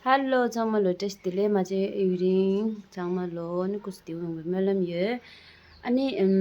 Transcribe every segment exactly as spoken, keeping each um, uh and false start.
ཧ་ལོ། ཚང་མ་ལོ་བཀྲ་ཤིས་བདེ་ལེགས། མ་བརྗེད་ཡུན་རིང་། ཚང་མ་ལོ་ནི་སྐུ་གཟུགས་བདེ་པོ་ཡོང་བའི་སྨོན་ལམ་ཡོད། ཨ་ནི་ཨམ།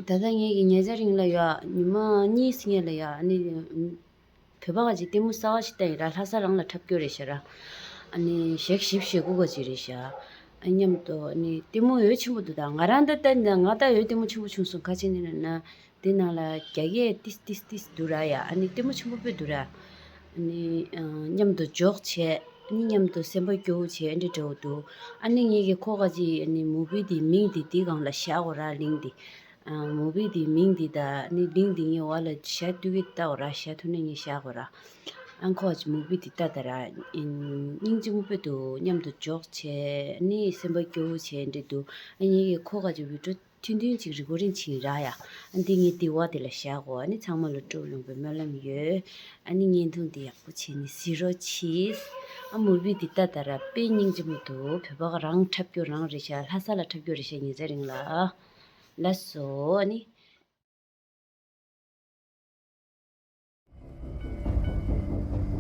ད་ལྟ་ངེད་ཀྱི་ཉེ་ཆར་རིང་ལ་ཡ་ཉི་མ་གཉིས་སྔོན་ལ་ཡ་ཨ་ནི་ཨམ། བོད་པ་ག་ཅིག་ལྟད་མོ་གསར་བ་ཞིག་བལྟས་ཡིན་ར། ལྷ་ས་རང་ལ་འཁྲབ་སྐྱོར་རེད་ཤག་ར། ཨ་ནི་ཞག་བཞི་བཅུ་ཞེ་དགུ་ག་ཅིག་རེད་ཤག་ཨ་མཉམ་དུ་ཨ་ནི་ལྟད་མོ་འོས་ཆེན་པོ་འདུག་ད་ང་རང་ད་ལྟ་ན་ང་ད་འོས་ལྟད་མོ་ཆེན་པོ་བྱུང་སོང་། ག་ཅིག་ནི་ན་ན། དེ་ནང་ལ་རྒྱ་སྐད་ཏིས་ཏིས་ཏིས་འདུག་ར་ཡ། ཨ་ནི་ལྟད་མོ་ཆེན་པོ་དཔེ་འདུག་ར། ཨ་ནི་ཨ་མཉམ་དུ་འཇོག་བྱས། ཨ་ནི་མཉམ་དུ་སེམས་པ་སྐྱོ་བོ་བྱས། ཨ་འདྲ་འདྲ་བོ་འདུག་ཨ་ནི་ངེད་ཀྱི་ཁོ་ག་ཅིག་ཨ་ནི་མུ་བི་དེ་མིང་དེ་དེ་སྒང་ལ་བཞག་གོ་ར། ལིང་དེ། ཨ་མུ་བི་དེ་མིང་དེ་ད་ཨ་ནི་ལིང་དེ་ངའི་འོག་ལ་བཞག་ཐུབ་ཀྱི་ལྟ་གོ་ར། བཞག་ཐུབ་ན་ངས་བཞག་གོ་ར། ཨ་ཁོ་ག་ཅིག་མུ་བི་དེ་ལྟ་ད་ར། ཨིན་སྙིང་རྗེ་མོ་དཔེ་འདུག་མཉམ་དུ་འཇོག་བྱས། ཨ་ནི་སེམས་པ་སྐྱོ་བོ་བྱས། ཨ་འདྲ་འདུག་ཨ་ངེད་ཀྱི་ཁོ་ག་ཅིག་བི་ཌི་ཡོ་ཐུང་ཐུང་ཅིག་རི་ཀོར་ཌིང་བྱས་ར་ཡ། ཨ་འདི་ངའི་དེ་བ་དེ་ལ་བཞག་གོ་ཨ་ནི་ཚང་མ་ལ་སྤྲོ་པོ་ཡོང་བའི་སྨོན་ལམ་ཡོད། ཨ་ནི་བརྙན་ཐུང་འདི་ཡག་པོ་བྱས་ནས་གཟིགས་རོགས་གྱིས། ཨ་མུ་བི་འདི་ལྟ་ད་ར་དཔེ་སྙིང་རྗེ་མོ་འདུག་བོད་པ་ག་རང་འཁྲབ་སྐྱོར་རང་རེད་ཤག་ལྷ་ས་ལ་འཁྲབ་སྐྱོར་རེད་ཤག་ཉེ་ཆར་རིང་ལ། ལགས་སོ། ཨ་ནི།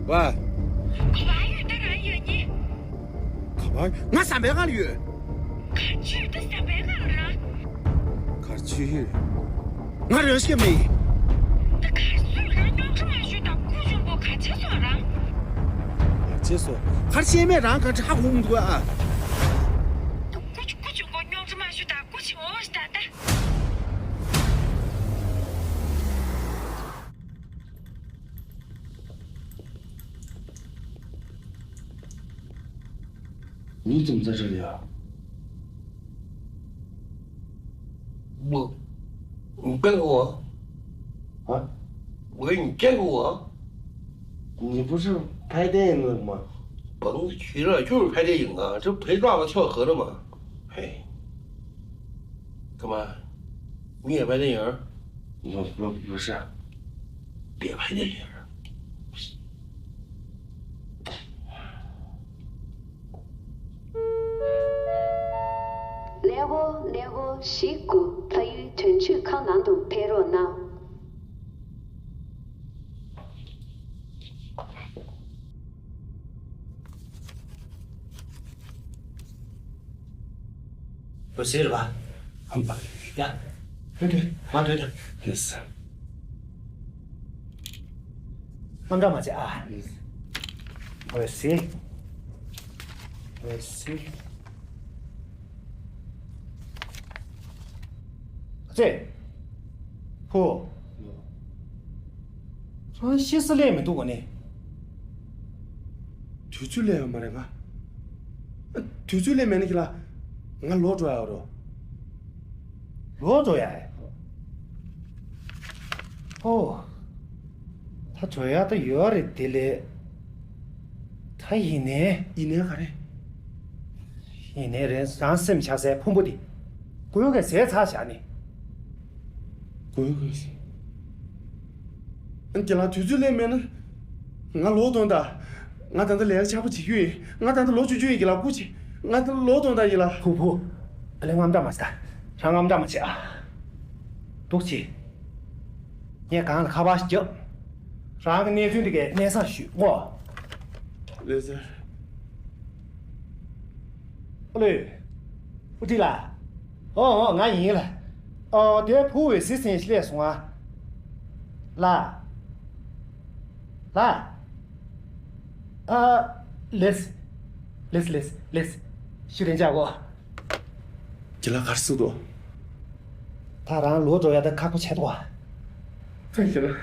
ཝ། ག་པར་ཡོད། ད་ག་ཡོད་ནི། ག་པར། ང་ཟམ་པའི་སྒང་ལ་ཡོད། ག་ཅི་ཡོད། ད་ཟམ་པའི་སྒང་ལ་ར། ག་ཅི་ཡོད། ང་རང་ཤེས་མེད། ད་ག་སུ་རང་སྙོང་བྲོ་མ་ཞུ་དང་སྐུ་གཞོན་པོ་ག་ཆེ་སོང་ར། ག་ཆེ་སོང་། གར་ཤེས་མེད། རང་ག་ཧ་གོ་མི་འདུག་ཨ། ད་སྐུ་སྐུ་གཞོན་པོ་སྙོང་བྲོ་མ་ཞུ་དང་སྐུ་ཆེ་འོ་ད་ད། ཉིན་ཙམ་རྩ་ཁྲིད་ཡ། ང་། ང་སྐད་གོ་བ། ཨ། ང་སྐད་གོ་བ། ཉི་བུ་ཧྲི་ཕ་དེ་ཡིན་ནོ་མ། བང་ཁྱི་ར་ཁྱོད་ཕ་དེ་ཡིན་ང་ཁྱོད་ཕེ་ཀ་བ་ཆོག་ག་ར་མ། ཧེ། ཀ་མ། ངས་ཕ་དེ་ཡིན། ལོ་ལོ་ལོ་ཤ། དེ་ཕ་དེ་ཡིན། ཀླད་ཀོར་ཀླད་ཀོར་བཞི་དགུ་ཕ་ཡུལ་དོན་གཅོད་ཁང་ནང་དུ་ཕེབས་རོགས་གནང་། འོད་ཟེར་བ། ཧམ་པ། ཡ། ཐོན་ཐོན། མ་ཐོན་ཐོན། ཡེ་སི། དངངས་སྐྲག་མ་བྱེད་ཨ། འོད་ཟེར། འོད་ཟེར། ཨ་ཙི། ཕུ། ཁྱོད་ཤི་སི་ལས་མི་འདུག་གོ་ནི། དུས་ཚོད་ལས་ཡོད་མ་རེད་ང་། དུས་ཚོད་ལས་མེད་ན་ཁྱེད་ལ། ང་ལོག་འགྲོ་ཡ་རོ། ལོག་འགྲོ་ཡ། ཨོ། ད་འགྲོ་ཡ་ད་ཡོད་རེད་དེ་ལས། ད་ཡིན་ནའི། ཡིན་ནའི་ག་རེ། ཡིན་ནའི་རེད། རང་སེམས་ཆགས་སའི་ཕུང་པོ་འདི། གོས་གས་བཟས་ཚར་བཞག་ནི། གོས་གས་བཟས། ཁྱེད་ལ་དུས་ཚོད་ལས་མེད་ན། ང་ལོག་གཏོང་དང་། ང་ད་ལྟ་ལས་ཀ་ཆགས་པོ་བྱེད་རྒྱུ་ཡིན། ང་ད་ལྟ་ལོག་བཅུག་རྒྱུ་ཡིན། ཁྱེད་ལ་སྐུ་མཁྱེན། ང་ད་ལྟ་ལོག་གཏོང་དང་ཁྱེད་ལ། ཕུ་ཕུ། ཨ་ལས་དངངས་སྐྲག་མ་བྱེད་ད། རང་དངངས་སྐྲག་མ་བྱེད་ཨ། འདུག་སེ། ངས་གང་ལ་ཁ་པར་ཞིག་བརྒྱབ། རང་གི་གནས་ཚུལ་འདི་གའི་གནས་ས་ཞུས་ངོ་། ལགས་སོ། ཨ་ལོས། ཨུ་ཏི་ལ། ཨོ་ཨོ་ང་ཡིན་ལ། ཨོ་དེ་ཕུ་བའི་སི་སེང་ཤི་ལས་སོང་ཨ། ལ། ལ། ཨ། ལེས། ལེས་ལེས་ལེས། ཤི་རན་ཅག་གོ། ཁྱེད་ལ་གར་སུ་དོ། ད་རང་ལོག་འགྲོ་ཡ་ད་ཁག་པོ་ཆེ་དོ། ཐུགས་རྗེ་ཆེ།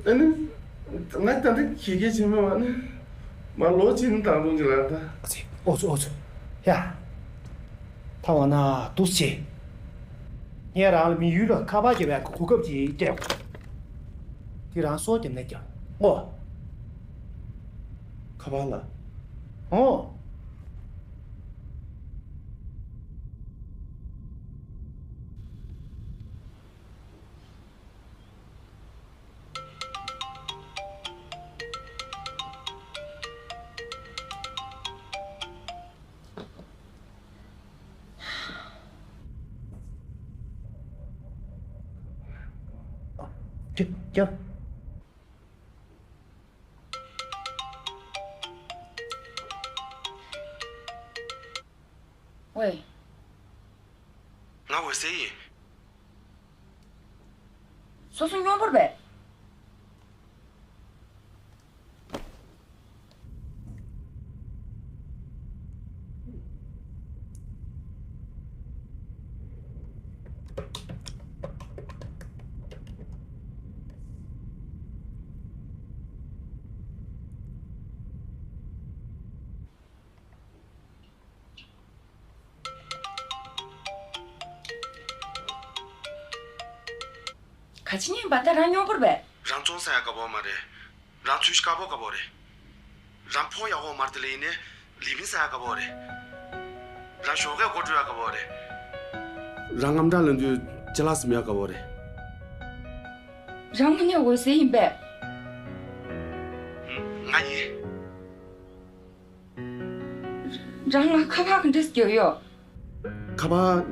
ཨ་ནི། ང་ད་ལྟ་གི་གེ་ཆེན་མོ་བ་ནི། མ་ལོག་ཅིན་དང་རུང་གི་ལ་ད། ཨོ་ཙི་ཨོ་ཙི། ཡ། ད་བ་ན་འདུག་སེ། ངས་རང་ལ་མི་ཡུལ་ལ་ཁ་པར་རྒྱབ་ཡ་གོ་སྐབས་ཅིག་སྤྲད། དེ་རང་སོ་རྒྱབ་ནས་རྒྱབ། ཨོ། ཁ་པར་ལ། ཨོ། ཀྱ་ཀྱ། ཝེ། ང་འོད་ཟེར་ཡིན། སོ་སོ་སྙོམས་པོར་བས། ག་ཅི་ཉན་པ་ད་རང་སྙོམས་པོར་བས། རང་བཙོང་ས་ཡ་དགའ་པོ་མ་རེད། རང་ཚུལ་ཤི་དཀར་པོ་དཀར་པོ་རེད། རང་ཕོ་ཡག་པོ་མར་དེ་ལ་ཡིན་ནས་ལི་མིན་ས་ཡ་དཀར་པོ་རེད། རང་ཞོགས་ཀས་སྒོ་འགྲོ་ཡ་དཀར་པོ་རེད། རང་དངངས་སྐྲག་ལངས་དུས་ཅ་ལག་ཟིན་ཡ་དཀར་པོ་རེད། རང་དངོས་གནས་འོད་ཟེར་ཡིན་པས། ང་ཡིན། རང་ང་ཁ་པར་ག་འདྲས་རྒྱག་ཡོད། ཁ་པར་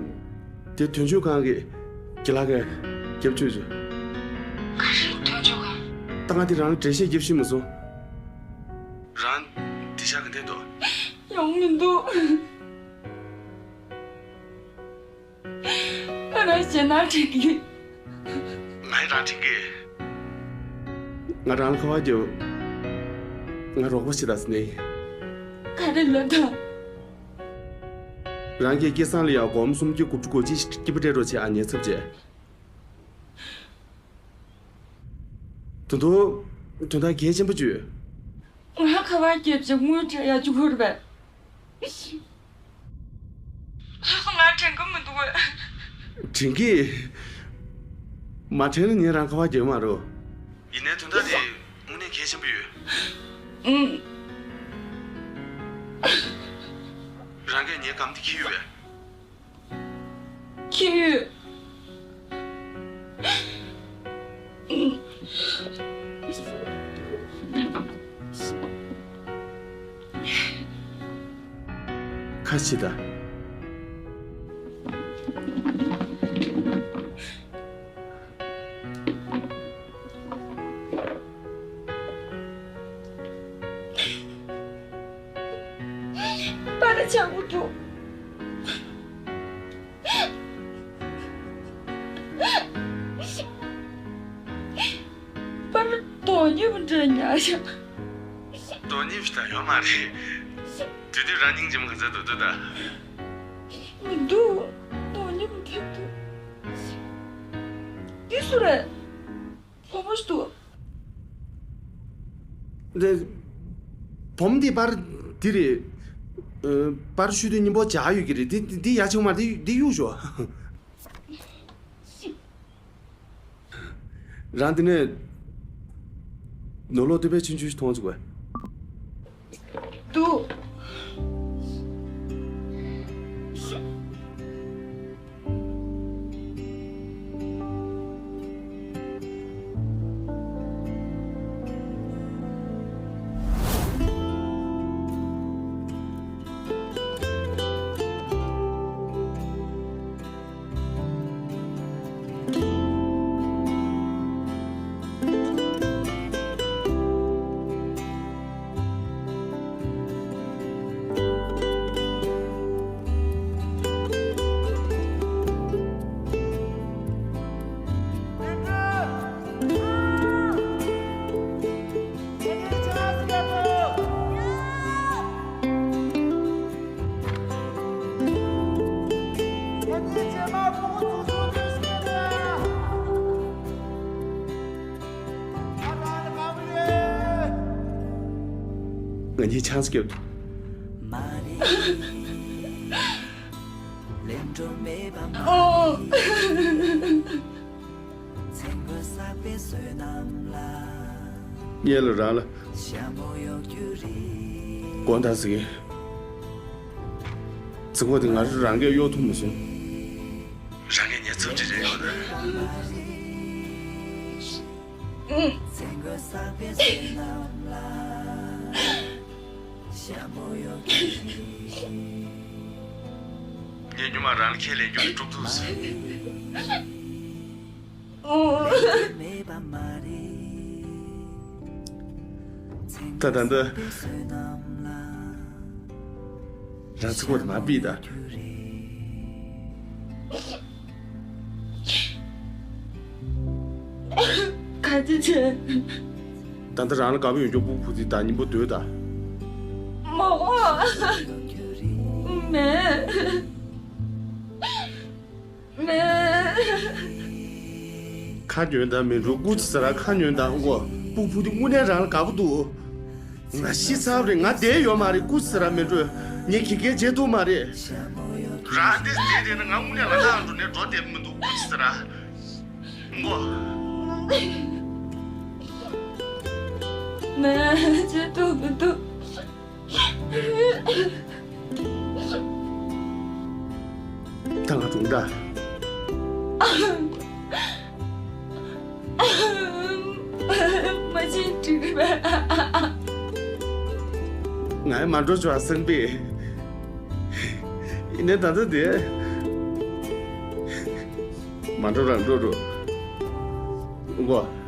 དེ་དོན་གཅོད་ཁང་གི་དགེ་ལགས་ཀྱིས་རྒྱབ་བཅུག་བྱུང་། ག་རེ་དོན་གཅོད་ཁང་། ད་ང་དེ་རང་ལ་འགྲེལ་བཤད་རྒྱབ་ཤེས་མ་སོང་། རང་དེ་ཤ་ག་འདྲས་འདུག་ཡོང་མི་འདུག་ང་རང་ཞེད་སྣང་དྲན་གི། ང་ཡི་རང་དྲན་གི། ང་རང་ལ་ཁ་པར་རྒྱབ། ང་རོགས་པ་བྱེད་དང་ཟེར་ནས་ཡིན། ག་རེ་ལབ་དང་། རང་གི་སྐལ་བཟང་ལ་ཡང་སྒོར་མོ་སུམ་བརྒྱ་དགུ་བཅུ་གོ་གཅིག་སྐྱིད་པོ་སྤྲད་རོགས་བྱེད་ཨ། ཉེན་ཚབས་བྱས། ད་དུང་དོན་དག་གལ་ཆེན་པོ་བརྗོད། ང་ཁ་པར་རྒྱབ་བྱས་དངུལ་སྤྲད་ཡ་བཅུག་དགོས་རེད་པས། ལགས་སོ། ང་དྲན་གི་མི་འདུག་གས། དྲན་གི། མ་དྲན་ན་ངས་རང་ཁ་པར་རྒྱག་མ་རེད། ཡིན་ནའི་དོན་དག་དེ་དངོས་གནས་གལ་ཆེན་པོ་ཡོད། ཨང་། རང་གིས་ངའི་སྒམ་དེ་འཁྱེར་ཡོད་པས། འཁྱེར་ཡོད། ཁ་ཕྱེ་དང་། པར་ཆག་པོ་འདུག་པར་དོ་མཉམ་འདྲ་ཉག་ཤག་དོ་མཉམ་ཞིག་ད་ཡོད་མ་རེད། དེ་དུས་རང་སྙིང་རྗེ་མོ་ག་ཚོད་འདུག་འདུག་ད། མི་འདུག་དོ་མཉམ་དེ་འདུག་འདི་སུ་རེད། བུ་མོ་ཞིག་འདུག་འདི། བུ་མོ་འདི་པར་འདི་རེད། ཨ། པར་བཤུས་དུས་སྙིང་པོ་འཇགས་ཡོད་ཀྱི་རེད། འདི་འདི་ཡག་ཆེན་པོ་མ་རེད། འདི་འདི་གཡུག་ཞོག་རང་འདི་ནས་ནོར་ལོག་སྟོད་པའི་ཆུང་ཆུང་ཞིག་མཐོང་བྱུང་བས། འདུག་ང་གཉིས་ཆང་ས་བརྒྱབ། ཨོ། ངས་ལ་རང་ལ་དགོངས་དག་ཟེར་གི། རྫིག་པོ་དེ་ང་རང་གིས་གཡོག་ཐུབ་མ་སོང་། རང་གིས་ངའི་ཚབ་བྱེད་རེ་ཡོད་ན། ངས་སྔོན་མ་རང་ལ་ཁས་ལེན་རྒྱུ་ལས་སྒྲུབ་ཐུབ་ཟེར། ད་ད་འདི། རང་ཚིག་པོ་དེ་མ་ཕིག་ད། ག་ཚོད་བྱས། ད་ལྟ་རང་ལ་དགའ་པོ་ཡོད་འགྱོ། སྤུ་གུ་ཕུ་ཚིག་དང་སྙིང་པོ་སྡོད་ད། མོ། མེད། མེད། ཁ་ཉོན་དང་མི་འགྲོ། སྐུ་ཚེ་ཟ་ར་ཁ་ཉོན་དང་། ཨོ། སྤུ་གུ་ཕུ་དེ་དངོས་གནས་རང་ལ་དགའ་པོ་འདུག་ང་ཤི་ཚར་བ་རེད། ང་བསྡད་ཡོད་མ་རེད། སྐུ་ཚེ་ཟ་ར་མི་འགྲོ། ངས་ག་གེ་བྱེད་ཐུབ་མ་རེད། རང་འདི་བསྡད་བསྡད་ན་ང་དངོས་གནས་ལ་ནང་འགྲོ་ནས་འགྲོ་བསྡད་མི་འདུག་སྐུ་ཚེ་ཟ་ར། ཨོ། ང་བྱེད་ཐུབ་མི་འདུག་ད་ང་སྒྲུང་འདྲ། མ་བྱེད་འགྲིག་པས། ང་མ་འགྲོ་ཆོག་སེམས་པས། ཡིན་ནའི་ད་ལྟ་དེ། མ་འགྲོ་རང་འགྲོ་འགྲོ། ཨོ།